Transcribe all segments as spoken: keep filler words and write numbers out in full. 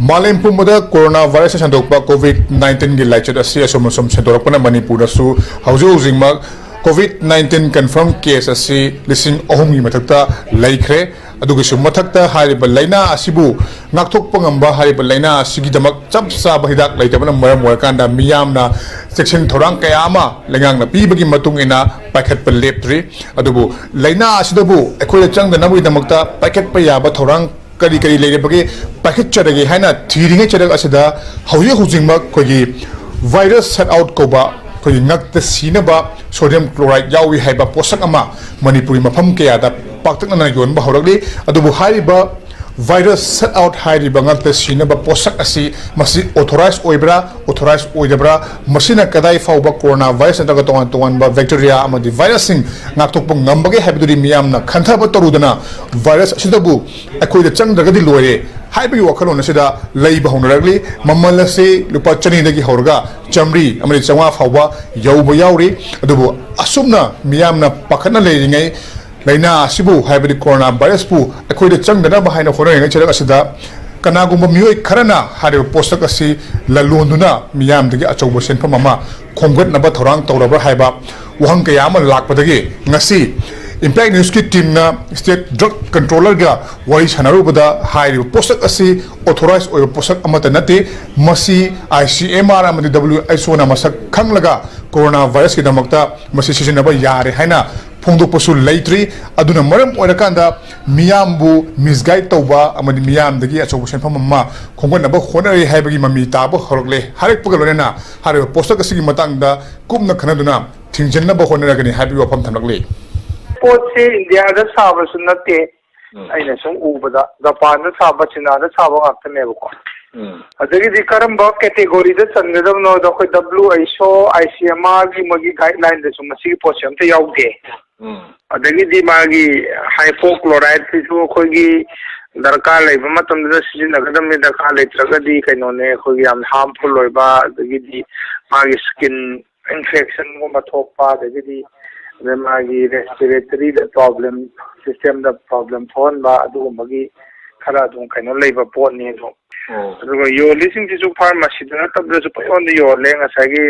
ꯃꯥꯂꯦꯝ ꯄꯨꯝꯕꯗ ꯀꯣꯔꯣꯅꯥ ꯚꯥꯏꯔꯁꯅ ꯁꯟꯗꯣꯛꯄ ꯀꯣꯚꯤꯗ ꯅꯥꯏꯟꯇꯤꯟꯒꯤ ꯂꯥꯏꯆꯠ ꯑꯁꯤ ꯑꯁꯨꯝ ꯑꯁꯨꯝ ꯁꯟꯗꯣꯔꯛꯄꯅ ꯃꯅꯤꯄꯨꯔꯗꯁꯨ ꯍꯧꯖꯤꯛ ꯍꯧꯖꯤꯛꯃꯛ ꯀꯣꯚꯤꯗ ꯅꯥꯏꯟꯇꯤꯟ ꯀꯟꯐꯥꯔꯝ ꯀꯦꯁ ꯑꯁꯤ ꯂꯤꯁꯤꯡ ꯑꯍꯨꯝꯒꯤ ꯃꯊꯛꯇ ꯂꯩꯈ꯭ꯔꯦ꯫ ꯑꯗꯨꯒꯤꯁꯨ ꯃꯊꯛꯇ ꯍꯥꯏꯔꯤꯕ ꯂꯥꯏꯅꯥ ꯑꯁꯤꯕꯨ ꯉꯥꯛꯊꯣꯛꯄ ꯉꯝꯕ, ꯍꯥꯏꯔꯤꯕ ꯂꯥꯏꯅꯥ ꯑꯁꯤꯒꯤꯗꯃꯛ ꯆꯞ ꯆꯥꯕ ꯍꯤꯗꯥꯛ ꯂꯩꯇꯕꯅ ꯃꯔꯝ ꯑꯣꯏꯔꯀꯥꯟꯗ ꯃꯤꯌꯥꯝꯅ ꯆꯦꯛꯁꯤꯟ ꯊꯧꯔꯥꯡ ꯀꯌꯥ ꯑꯃ ꯂꯩꯉꯥꯛꯅ ꯄꯤꯕꯒꯤ ꯃꯇꯨꯡ ꯏꯟꯅ ꯄꯥꯏꯈꯠꯄ ꯂꯦꯞꯇ꯭ꯔꯤ꯫ ꯑꯗꯨꯕꯨ ꯂꯥꯏꯅꯥ ꯑꯁꯤꯗꯕꯨ ꯑꯩꯈꯣꯏꯗ ꯆꯪꯗꯅꯕꯒꯤꯗꯃꯛꯇ ꯄꯥꯏꯈꯠꯄ ꯌꯥꯕ ꯊꯧꯔꯥꯡ ꯀꯔꯤ ꯀꯔꯤ ꯂꯩꯔꯤꯕꯒꯦ ꯄꯥꯏꯈꯠꯆꯔꯒꯦ ꯍꯥꯏꯅ ꯊꯤꯔꯤꯉꯩ ꯆꯔꯛ ꯑꯁꯤꯗ ꯍꯧꯖꯤꯛ ꯍꯧꯖꯤꯛꯃꯛ ꯑꯩꯈꯣꯏꯒꯤ ꯚꯥꯏꯔꯁ ꯁꯦꯠ ꯑꯥꯎꯠ ꯀꯧꯕ ꯑꯩꯈꯣꯏꯒꯤ ꯉꯛꯇ ꯁꯤꯅꯕ ꯁꯣꯗꯤꯌꯝ ꯀ꯭ꯂꯣꯔꯥꯏꯗ ꯌꯥꯎꯏ ꯍꯥꯏꯕ ꯄꯣꯠꯁꯛ ꯑꯃ ꯃꯅꯤꯄꯨꯔꯒꯤ ꯃꯐꯝ ꯀꯌꯥꯗ ꯄꯥꯛꯇꯛꯅꯅ ꯌꯣꯟꯕ ꯍꯧꯔꯛꯂꯤ꯫ ꯑꯗꯨꯕꯨ ꯍꯥꯏꯔꯤꯕ ꯚꯥꯏꯔꯁ ꯁꯦꯠ ꯑꯥꯎꯠ ꯍꯥꯏꯔꯤꯕ ꯉꯛꯇ ꯁꯤꯅꯕ ꯄꯣꯠꯁꯛ ꯑꯁꯤ ꯃꯁꯤ ꯑꯣꯊꯣꯔꯥꯏꯖ ꯑꯣꯏꯕ꯭ꯔꯥ, ꯑꯣꯊꯣꯔꯥꯏꯖ ꯑꯣꯏꯗꯕ꯭ꯔꯥ, ꯃꯁꯤꯅ ꯀꯗꯥꯏ ꯐꯥꯎꯕ ꯀꯣꯔꯣꯅꯥ ꯚꯥꯏꯔꯁ ꯅꯠꯇ꯭ꯔꯒ ꯇꯣꯉꯥꯟ ꯇꯣꯉꯥꯟꯕ ꯕꯦꯛꯇꯦꯔꯤꯌꯥ ꯑꯃꯗꯤ ꯚꯥꯏꯔꯁꯁꯤꯡ ꯉꯥꯛꯊꯣꯛꯄ ꯉꯝꯕꯒꯦ ꯍꯥꯏꯕꯗꯨꯗꯤ ꯃꯤꯌꯥꯝꯅ ꯈꯟꯊꯕ ꯇꯧꯔꯨꯗꯅ ꯚꯥꯏꯔꯁ ꯑꯁꯤꯗꯕꯨ ꯑꯩꯈꯣꯏꯗ ꯆꯪꯗ꯭ꯔꯒꯗꯤ ꯂꯣꯏꯔꯦ ꯍꯥꯏꯕꯒꯤ ꯋꯥꯈꯜꯂꯣꯟ ꯑꯁꯤꯗ ꯂꯩꯕ ꯍꯧꯅꯔꯛꯂꯤ꯫ ꯃꯃꯜ ꯑꯁꯤ ꯂꯨꯄꯥ ꯆꯅꯤꯗꯒꯤ ꯍꯧꯔꯒ ꯆꯥꯝꯃꯔꯤ ꯑꯃꯗꯤ ꯆꯥꯝꯃꯉꯥ ꯐꯥꯎꯕ ꯌꯧꯕ ꯌꯥꯎꯔꯤ꯫ ꯑꯗꯨꯕꯨ ꯑꯁꯨꯝꯅ ꯃꯤꯌꯥꯝꯅ ꯄꯥꯈꯠꯅ ꯂꯩꯔꯤꯉꯩ ꯂꯥꯏꯅꯥ ꯑꯁꯤꯕꯨ, ꯍꯥꯏꯕꯗꯤ ꯀꯣꯔꯣꯅꯥ ꯚꯥꯏꯔꯁꯄꯨ ꯑꯩꯈꯣꯏꯗ ꯆꯪꯗꯅꯕ ꯍꯥꯏꯅ ꯍꯣꯠꯅꯔꯤꯉꯩ ꯆꯔꯛ ꯑꯁꯤꯗ ꯀꯅꯥꯒꯨꯝꯕ ꯃꯤꯑꯣꯏ ꯈꯔꯅ ꯍꯥꯏꯔꯤꯕ ꯄꯣꯠꯁꯛ ꯑꯁꯤ ꯂꯂꯣꯟꯗꯨꯅ ꯃꯤꯌꯥꯝꯗꯒꯤ ꯑꯆꯧꯕ ꯁꯦꯟꯐꯝ ꯑꯃ ꯈꯣꯝꯒꯠꯅꯕ ꯊꯧꯔꯥꯡ ꯇꯧꯔꯕ꯭ꯔꯥ ꯍꯥꯏꯕ ꯋꯥꯍꯪ ꯀꯌꯥ ꯑꯃ ꯂꯥꯛꯄꯗꯒꯤ ꯉꯁꯤ ꯏꯝꯄꯦꯛ ꯅ꯭ꯌꯨꯁꯀꯤ ꯇꯤꯝꯅ ꯁ꯭ꯇꯦꯠ ꯗ꯭ꯔꯒ ꯀꯟꯇ꯭ꯔꯣꯂꯔꯒ ꯋꯥꯔꯤ ꯁꯥꯟꯅꯔꯨꯕꯗ ꯍꯥꯏꯔꯤꯕ ꯄꯣꯠꯁꯛ ꯑꯁꯤ ꯑꯣꯊꯣꯔꯥꯏꯖ ꯑꯣꯏꯕ ꯄꯣꯠꯁꯛ ꯑꯃꯠꯇ ꯅꯠꯇꯦ, ꯃꯁꯤ ꯑꯥꯏ ꯁꯤ ꯑꯦꯝ ꯑꯥꯔ ꯑꯃꯗꯤ ꯗꯕ꯭ꯂꯤꯎ ꯑꯩꯆ ꯑꯣꯅ ꯃꯁꯛ ꯈꯪꯂꯒ ꯀꯣꯔꯣꯅꯥ ꯚꯥꯏꯔꯁꯀꯤꯗꯃꯛꯇ ꯃꯁꯤ ꯁꯤꯖꯤꯟꯅꯕ ꯌꯥꯔꯦ ꯍꯥꯏꯅ ꯐꯣꯡꯗꯣꯛꯄꯁꯨ ꯂꯩꯇ꯭ꯔꯤ꯫ ꯑꯗꯨꯅ ꯃꯔꯝ ꯑꯣꯏꯔꯀꯥꯟꯗ ꯃꯤꯌꯥꯝꯕꯨ ꯃꯤꯁꯒꯥꯏꯗ ꯇꯧꯕ ꯑꯃꯗꯤ ꯃꯤꯌꯥꯝꯗꯒꯤ ꯑꯆꯧꯕ ꯁꯦꯟꯐꯝ ꯑꯃ ꯈꯣꯝꯒꯠꯅꯕ ꯍꯣꯠꯅꯔꯤ ꯍꯥꯏꯕꯒꯤ ꯃꯃꯤ ꯇꯥꯕ ꯍꯧꯔꯛꯂꯦ꯫ ꯍꯥꯏꯔꯛꯄꯒ ꯂꯣꯏꯅꯅ ꯍꯥꯏꯔꯤꯕ ꯄꯣꯠꯁꯛ ꯑꯁꯤꯒꯤ ꯃꯇꯥꯡꯗ ꯀꯨꯞꯅ ꯈꯟꯅꯗꯨꯅ ꯊꯤꯡꯖꯤꯟꯅꯕ ꯍꯣꯠꯅꯔꯒꯅꯤ ꯍꯥꯏꯕꯒꯤ ꯋꯥꯐꯝ ꯊꯝꯂꯛꯂꯤ꯫ ꯄꯣꯠꯁꯦ ꯏꯟꯗꯤꯌꯥꯗ ꯁꯥꯕꯁꯨ ꯅꯠꯇꯦ, ꯎꯝ꯫ ꯑꯩꯅ ꯁꯨꯝ ꯎꯕꯗ ꯖꯄꯥꯟꯗ ꯁꯥꯕ, ꯆꯤꯅꯥꯗ ꯁꯥꯕ ꯉꯥꯛꯇꯅꯦꯕꯀꯣ꯫ ꯎꯝ꯫ ꯑꯗꯒꯤꯗꯤ ꯀꯔꯝꯕ ꯀꯦꯇꯦꯒꯣꯔꯤꯗ ꯆꯟꯒꯗꯕꯅꯣꯗ ꯑꯩꯈꯣꯏ ꯗꯕ꯭ꯂꯤꯎ ꯑꯩꯆ ꯑꯣ, ꯑꯥꯏ ꯁꯤ ꯑꯦꯝ ꯑꯥꯔꯒꯤ ꯃꯣꯏꯒꯤ ꯒꯥꯏꯗꯂꯥꯏꯟꯗꯁꯨ ꯃꯁꯤꯒꯤ ꯄꯣꯠꯁꯦ ꯑꯝꯇ ꯌꯥꯎꯗꯦ꯫ ꯎꯝ꯫ ꯑꯗꯒꯤꯗꯤ ꯃꯥꯒꯤ ꯍꯥꯏꯄꯣꯀ꯭ꯂꯣꯔꯥꯏꯗꯁꯤꯁꯨ ꯑꯩꯈꯣꯏꯒꯤ ꯗꯔꯀꯥꯔ ꯂꯩꯕ ꯃꯇꯝꯗꯨꯗ ꯁꯤꯖꯤꯟꯅꯒꯗꯕꯅꯤ, ꯗꯔꯀꯥꯔ ꯂꯩꯇ꯭ꯔꯒꯗꯤ ꯀꯩꯅꯣꯅꯦ, ꯑꯩꯈꯣꯏꯒꯤ ꯌꯥꯝ ꯍꯥꯔꯝꯐꯨꯜ ꯑꯣꯏꯕ, ꯑꯗꯒꯤꯗꯤ ꯃꯥꯒꯤ ꯁ꯭ꯀꯤꯟ ꯏꯟꯐꯦꯛꯁꯟꯒꯨꯝꯕ ꯊꯣꯛꯄ, ꯑꯗꯒꯤꯗꯤ ꯑꯗꯩ ꯃꯥꯒꯤ ꯔꯦꯁꯄꯤꯔꯦꯇꯔꯤꯗ ꯄ꯭ꯔꯣꯕ꯭ꯂꯦꯝ, ꯁꯤꯁꯇꯦꯝꯗ ꯄ꯭ꯔꯣꯕ꯭ꯂꯦꯝ ꯊꯣꯛꯍꯟꯕ, ꯑꯗꯨꯒꯨꯝꯕꯒꯤ ꯈꯔ ꯑꯗꯨꯝ ꯀꯩꯅꯣ ꯂꯩꯕ ꯄꯣꯠꯅꯤ ꯑꯗꯣ꯫ ꯑꯣ꯫ ꯑꯗꯨꯒ ꯌꯣꯜꯂꯤꯁꯤꯡꯁꯤꯁꯨ ꯐꯥꯔꯃꯥꯁꯤꯗ ꯅꯠꯇꯕꯗꯁꯨ ꯄꯪꯌꯣꯟꯗ ꯌꯣꯜꯂꯦ꯫ ꯉꯁꯥꯏꯒꯤ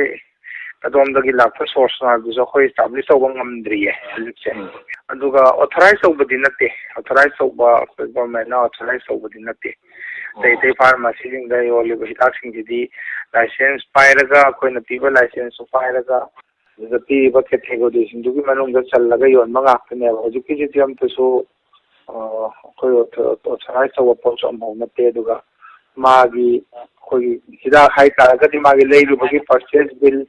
ꯑꯗꯣꯝꯗꯒꯤ ꯂꯥꯛꯄ ꯁꯣꯔꯁ ꯃꯌꯥꯝꯗꯨꯁꯨ ꯑꯩꯈꯣꯏ ꯏꯁꯇꯥꯕ꯭ꯂꯤꯁ ꯇꯧꯕ ꯉꯝꯗ꯭ꯔꯤꯌꯦ ꯍꯧꯖꯤꯛꯁꯦ꯫ ꯎꯝ꯫ ꯑꯗꯨꯒ ꯑꯣꯊꯣꯔꯥꯏꯁ ꯇꯧꯕꯗꯤ ꯅꯠꯇꯦ꯫ ꯑꯣꯊꯣꯔꯥꯏꯁ ꯇꯧꯕ ꯑꯩꯈꯣꯏ ꯒꯣꯔꯃꯦꯟꯅ ꯑꯣꯊꯣꯔꯥꯏꯁ ꯇꯧꯕꯗꯤ ꯅꯠꯇꯦ꯫ ꯑꯇꯩ ꯑꯣ꯫ ꯑꯇꯩ ꯐꯥꯔꯃꯥꯁꯤꯁꯤꯡꯗ ꯌꯣꯜꯂꯤꯕ ꯍꯤꯗꯥꯛꯁꯤꯡꯁꯤꯗꯤ ꯂꯥꯏꯁꯦꯟꯁ ꯄꯥꯏꯔꯒ, ꯑꯩꯈꯣꯏꯅ ꯄꯤꯕ ꯂꯥꯏꯁꯦꯟꯁꯁꯨ ꯄꯥꯏꯔꯒ, ꯑꯗꯨꯗ ꯄꯤꯔꯤꯕ ꯀꯦꯇꯦꯒꯣꯔꯤꯁꯤꯡꯗꯨꯒꯤ ꯃꯅꯨꯡꯗ ꯆꯜꯂꯒ ꯌꯣꯟꯕ ꯉꯥꯛꯇꯅꯦꯕ꯫ ꯍꯧꯖꯤꯛꯀꯤꯁꯤꯗꯤ ꯑꯝꯇꯁꯨ, ꯑ, ꯑꯩꯈꯣꯏ ꯑꯣꯊꯣ-, ꯑꯣꯊꯣꯔꯥꯏꯁ ꯇꯧꯕ ꯄꯣꯠꯁꯨ ꯑꯝꯐꯥꯎ ꯅꯠꯇꯦ꯫ ꯑꯗꯨꯒ ꯃꯥꯒꯤ, ꯑꯩꯈꯣꯏꯒꯤ ꯍꯤꯗꯥꯛ ꯍꯥꯏꯇꯥꯔꯒꯗꯤ ꯃꯥꯒꯤ ꯂꯩꯔꯨꯕꯒꯤ ꯄꯔꯆꯦꯁ ꯕꯤꯜ,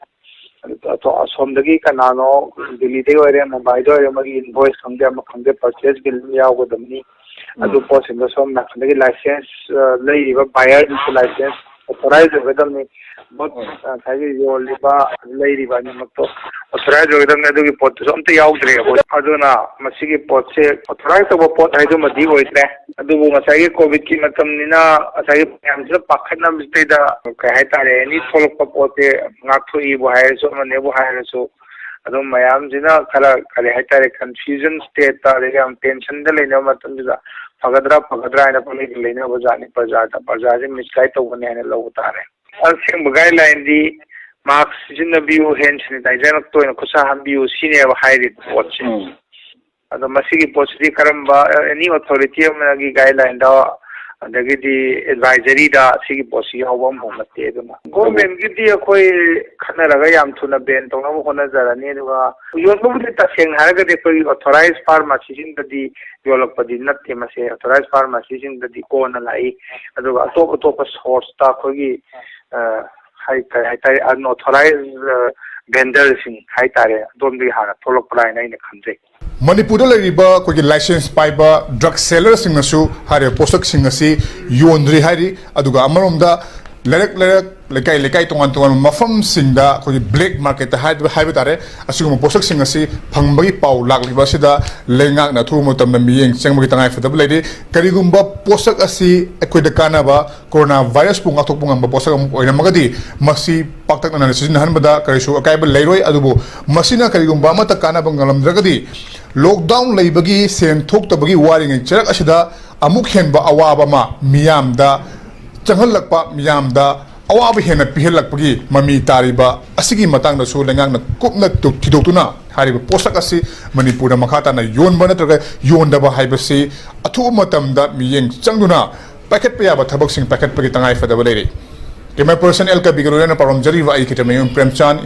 ꯑꯗꯨ ꯑꯇꯣ-, ꯑꯁꯣꯝꯗꯒꯤ ꯀꯅꯥꯅꯣ, ꯗꯤꯜꯂꯤꯗꯒꯤ ꯑꯣꯏꯔꯦ, ꯃꯨꯝꯕꯥꯏꯗ ꯑꯣꯏꯔꯦ, ꯃꯥꯒꯤ ꯏꯟꯚꯣꯏꯁ ꯈꯪꯗꯦ, ꯑꯃ ꯈꯪꯗꯦ, ꯄꯔꯆꯦꯁ ꯕꯤꯜ ꯑꯃ ꯌꯥꯎꯒꯗꯕꯅꯤ꯫ ꯑꯗꯨ ꯎꯝ꯫ ꯄꯣꯠꯁꯤꯡꯗꯣ ꯁꯣꯝ ꯅꯥꯀꯟꯗꯒꯤ ꯂꯥꯏꯁꯦꯟꯁ, ꯑ, ꯂꯩꯔꯤꯕ ꯕꯥꯌꯔꯗꯨꯁꯨ ꯂꯥꯏꯁꯦꯟꯁ ꯑꯣꯊꯣꯔꯥꯏꯖ ꯑꯣꯏꯒꯗꯕꯅꯤ꯫ ꯄꯣꯠ, ꯎꯝ꯫ ꯉꯁꯥꯏꯒꯤ ꯌꯣꯜꯂꯤꯕ, ꯂꯩꯔꯤꯕ ꯑꯅꯤꯃꯛꯇꯣ ꯑꯣꯊꯣꯔꯥꯏꯖ ꯑꯣꯏꯒꯗꯕꯅꯤ꯫ ꯑꯗꯨꯒꯤ ꯄꯣꯠꯇꯨꯁꯨ ꯑꯝꯇ ꯌꯥꯎꯗ꯭ꯔꯦ ꯑꯩꯈꯣꯏ꯫ ꯑꯗꯨꯅ ꯃꯁꯤꯒꯤ ꯄꯣꯠꯁꯦ ꯑꯣꯊꯣꯔꯥꯏꯖ ꯇꯧꯕ ꯄꯣꯠ ꯍꯥꯏꯗꯨꯃꯗꯤ ꯑꯣꯏꯗ꯭ꯔꯦ꯫ ꯑꯗꯨꯕꯨ ꯉꯁꯥꯏꯒꯤ ꯀꯣꯚꯤꯗꯀꯤ ꯃꯇꯝꯅꯤꯅ ꯉꯁꯥꯏꯒꯤ ꯃꯌꯥꯝꯁꯤꯅ ꯄꯥꯈꯠꯅꯕꯁꯤꯗꯩꯗ, ꯀꯩ ꯍꯥꯏꯇꯥꯔꯦ, ꯑꯦꯅꯤ ꯊꯣꯛꯂꯛꯄ ꯄꯣꯠꯁꯦ ꯉꯥꯛꯊꯣꯛꯏꯕꯨ ꯍꯥꯏꯔꯁꯨ, ꯑꯃꯅꯦꯕꯨ ꯍꯥꯏꯔꯁꯨ, ꯑꯗꯨꯝ ꯃꯌꯥꯝꯁꯤꯅ ꯈꯔ, ꯀꯔꯤ ꯍꯥꯏꯇꯥꯔꯦ, ꯀꯟꯐ꯭ꯌꯨꯖꯟ ꯁ꯭ꯇꯦꯠꯇ, ꯑꯗꯒꯤ ꯌꯥꯝ ꯇꯦꯟꯁꯟꯗ ꯂꯩꯅꯕ ꯃꯇꯝꯁꯤꯗ ꯐꯒꯗ꯭ꯔꯥ ꯐꯒꯗ꯭ꯔꯥ ꯍꯥꯏꯅ ꯄꯪꯂꯩꯗ ꯂꯩꯅꯕ ꯖꯥꯠꯅꯤ ꯄ꯭ꯔꯖꯥꯗ꯫ ꯄ꯭ꯔꯖꯥꯁꯦ ꯃꯤꯁꯒꯥꯏꯗ ꯇꯧꯕꯅꯤ ꯍꯥꯏꯅ ꯂꯧꯕ ꯇꯥꯔꯦ꯫ ꯑꯁꯦꯡꯕ ꯒꯥꯏꯗꯂꯥꯏꯟꯗꯤ ꯃꯥꯛꯁ ꯁꯤꯖꯤꯟꯅꯕꯤꯌꯨ, ꯍꯦꯟ ꯁꯦꯅꯤꯇꯥꯏꯖꯔ ꯇꯣꯏꯅ ꯈꯨꯠꯁꯥ ꯍꯥꯝꯕꯤꯌꯨ, ꯁꯤꯅꯦꯕ ꯍꯥꯏꯔꯤꯕ ꯄꯣꯠꯁꯦ꯫ ꯎꯝ꯫ ꯑꯗꯣ ꯃꯁꯤꯒꯤ ꯄꯣꯠꯁꯤꯗꯤ ꯀꯔꯝꯕ, ꯑꯦꯅꯤ ꯑꯣꯊꯣꯔꯤꯇꯤ ꯑꯃꯒꯤ ꯒꯥꯏꯗꯂꯥꯏꯟꯗ, ꯑꯗꯒꯤꯗꯤ ꯑꯦꯗꯚꯥꯏꯖꯔꯤꯗ ꯁꯤꯒꯤ ꯄꯣꯠꯁꯤ ꯌꯥꯎꯕ ꯑꯃꯐꯥꯎ ꯅꯠꯇꯦ꯫ ꯑꯗꯨꯅ ꯒꯣꯔꯃꯦꯟꯒꯤꯗꯤ ꯑꯩꯈꯣꯏ ꯈꯟꯅꯔꯒ ꯌꯥꯝ ꯊꯨꯅ ꯕꯦꯟ ꯇꯧꯅꯕ ꯍꯣꯠꯅꯖꯔꯅꯤ꯫ ꯑꯗꯨꯒ ꯌꯣꯟꯕꯕꯨꯗꯤ ꯇꯁꯦꯡꯅ ꯍꯥꯏꯔꯒꯗꯤ ꯑꯩꯈꯣꯏꯒꯤ ꯑꯣꯊꯣꯔꯥꯏꯖ ꯐꯥꯔꯃꯥꯁꯤꯁꯤꯡꯗꯗꯤ ꯌꯣꯜꯂꯛꯄꯗꯤ ꯅꯠꯇꯦ꯫ ꯃꯁꯦ ꯑꯣꯊꯣꯔꯥꯏꯖ ꯐꯥꯔꯃꯥꯁꯤꯁꯤꯡꯗꯗꯤ ꯀꯣꯟꯅ ꯂꯥꯛꯏ꯫ ꯑꯗꯨꯒ ꯑꯇꯣꯞ ꯑꯇꯣꯞꯄ ꯁꯣꯔꯁꯇ ꯑꯩꯈꯣꯏꯒꯤ, ꯑ, ꯍꯥꯏ-, ꯀꯔꯤ ꯍꯥꯏꯇꯥꯔꯦ, ꯑꯟꯑꯣꯊꯣꯔꯥꯏꯖ, ꯑ, ꯚꯦꯟꯗꯔꯁꯤꯡ ꯍꯥꯏꯇꯥꯔꯦ, ꯑꯗꯣꯝꯗꯒꯤ ꯍꯥꯟꯅ ꯊꯣꯛꯂꯛꯄ꯭ꯔꯥ ꯍꯥꯏꯅ ꯑꯩꯅ ꯈꯟꯖꯩ꯫ ꯃꯅꯤꯄꯨꯔꯗ ꯂꯩꯔꯤꯕ ꯑꯩꯈꯣꯏꯒꯤ ꯂꯥꯏꯁꯦꯟꯁ ꯄꯥꯏꯕ ꯗ꯭ꯔꯒ ꯁꯦꯂꯔꯁꯤꯡꯅꯁꯨ ꯍꯥꯏꯔꯤꯕ ꯄꯣꯠꯁꯛꯁꯤꯡ ꯑꯁꯤ ꯌꯣꯟꯗ꯭ꯔꯤ ꯍꯥꯏꯔꯤ꯫ ꯑꯗꯨꯒ ꯑꯃꯔꯣꯝꯗ ꯂꯩꯔꯛ ꯂꯩꯔꯛ ꯂꯩꯀꯥꯏ ꯂꯩꯀꯥꯏ, ꯇꯣꯉꯥꯟ ꯇꯣꯉꯥꯟꯕ ꯃꯐꯝꯁꯤꯡꯗ ꯑꯩꯈꯣꯏꯒꯤ black market ꯍꯥꯏꯕ ꯍꯥꯏꯕ ꯇꯥꯔꯦ, ꯑꯁꯤꯒꯨꯝꯕ ꯄꯣꯠꯁꯛꯁꯤꯡ ꯑꯁꯤ ꯐꯪꯕꯒꯤ ꯄꯥꯎ ꯂꯥꯛꯂꯤꯕ ꯑꯁꯤꯗ ꯂꯩꯉꯥꯛꯅ ꯑꯊꯨꯕ ꯃꯇꯝꯗ ꯃꯤꯠꯌꯦꯡ ꯆꯪꯕꯒꯤ ꯇꯉꯥꯏꯐꯗꯕ ꯂꯩꯔꯤ꯫ ꯀꯔꯤꯒꯨꯝꯕ ꯄꯣꯠꯁꯛ ꯑꯁꯤ ꯑꯩꯈꯣꯏꯗ ꯀꯥꯟꯅꯕ, corona virus ꯄꯨ ꯉꯥꯛꯊꯣꯛꯄ ꯉꯝꯕ ꯄꯣꯠꯁꯛ ꯑꯃ ꯑꯣꯏꯔꯝꯃꯒꯗꯤ, ꯃꯁꯤ ꯄꯥꯛꯇꯛꯅꯅ ꯁꯤꯖꯤꯟꯅꯍꯟꯕꯗ ꯀꯔꯤꯁꯨ ꯑꯀꯥꯏꯕ ꯂꯩꯔꯣꯏ꯫ ꯑꯗꯨꯕꯨ ꯃꯁꯤꯅ ꯀꯔꯤꯒꯨꯝꯕ ꯑꯃꯠꯇ ꯀꯥꯟꯅꯕ ꯉꯝꯂꯝꯗ꯭ꯔꯒꯗꯤ, lockdown ꯂꯩꯕꯒꯤ ꯁꯦꯟ ꯊꯣꯛꯇꯕꯒꯤ ꯋꯥꯔꯤꯉꯩ ꯆꯔꯛ ꯑꯁꯤꯗ ꯑꯃꯨꯛ ꯍꯦꯟꯕ ꯑꯋꯥꯕ ꯑꯃ ꯃꯤꯌꯥꯝꯗ ꯆꯪꯍꯜꯂꯛꯄ, ꯃꯤꯌꯥꯝꯗ ꯑꯋꯥꯕ ꯍꯦꯟꯅ ꯄꯤꯍꯜꯂꯛꯄꯒꯤ ꯃꯃꯤ ꯇꯥꯔꯤꯕ ꯑꯁꯤꯒꯤ ꯃꯇꯥꯡꯗꯁꯨ ꯂꯩꯉꯥꯛꯅ ꯀꯨꯞꯅ ꯊꯤꯗꯣꯛꯇꯨꯅ ꯍꯥꯏꯔꯤꯕ ꯄꯣꯠꯁꯛ ꯑꯁꯤ ꯃꯅꯤꯄꯨꯔꯗ ꯃꯈꯥ ꯇꯥꯅ ꯌꯣꯟꯕ ꯅꯠꯇ꯭ꯔꯒ ꯌꯣꯟꯗꯕ ꯍꯥꯏꯕꯁꯤ ꯑꯊꯨꯕ ꯃꯇꯝꯗ ꯃꯤꯠꯌꯦꯡ ꯆꯪꯗꯨꯅ ꯄꯥꯏꯈꯠꯄ ꯌꯥꯕ ꯊꯕꯛꯁꯤꯡ ꯄꯥꯏꯈꯠꯄꯒꯤ ꯇꯉꯥꯏ ꯐꯗꯕ ꯂꯩꯔꯤ꯫ Camera person ꯑꯦꯜ ꯀꯕꯤꯒ ꯂꯣꯏꯅꯅ ꯄꯥꯎꯔꯝꯖꯔꯤꯕ ꯑꯩ ꯈꯤꯇꯃꯌꯨꯝ ꯄ꯭ꯔꯦꯝꯆꯥꯟ,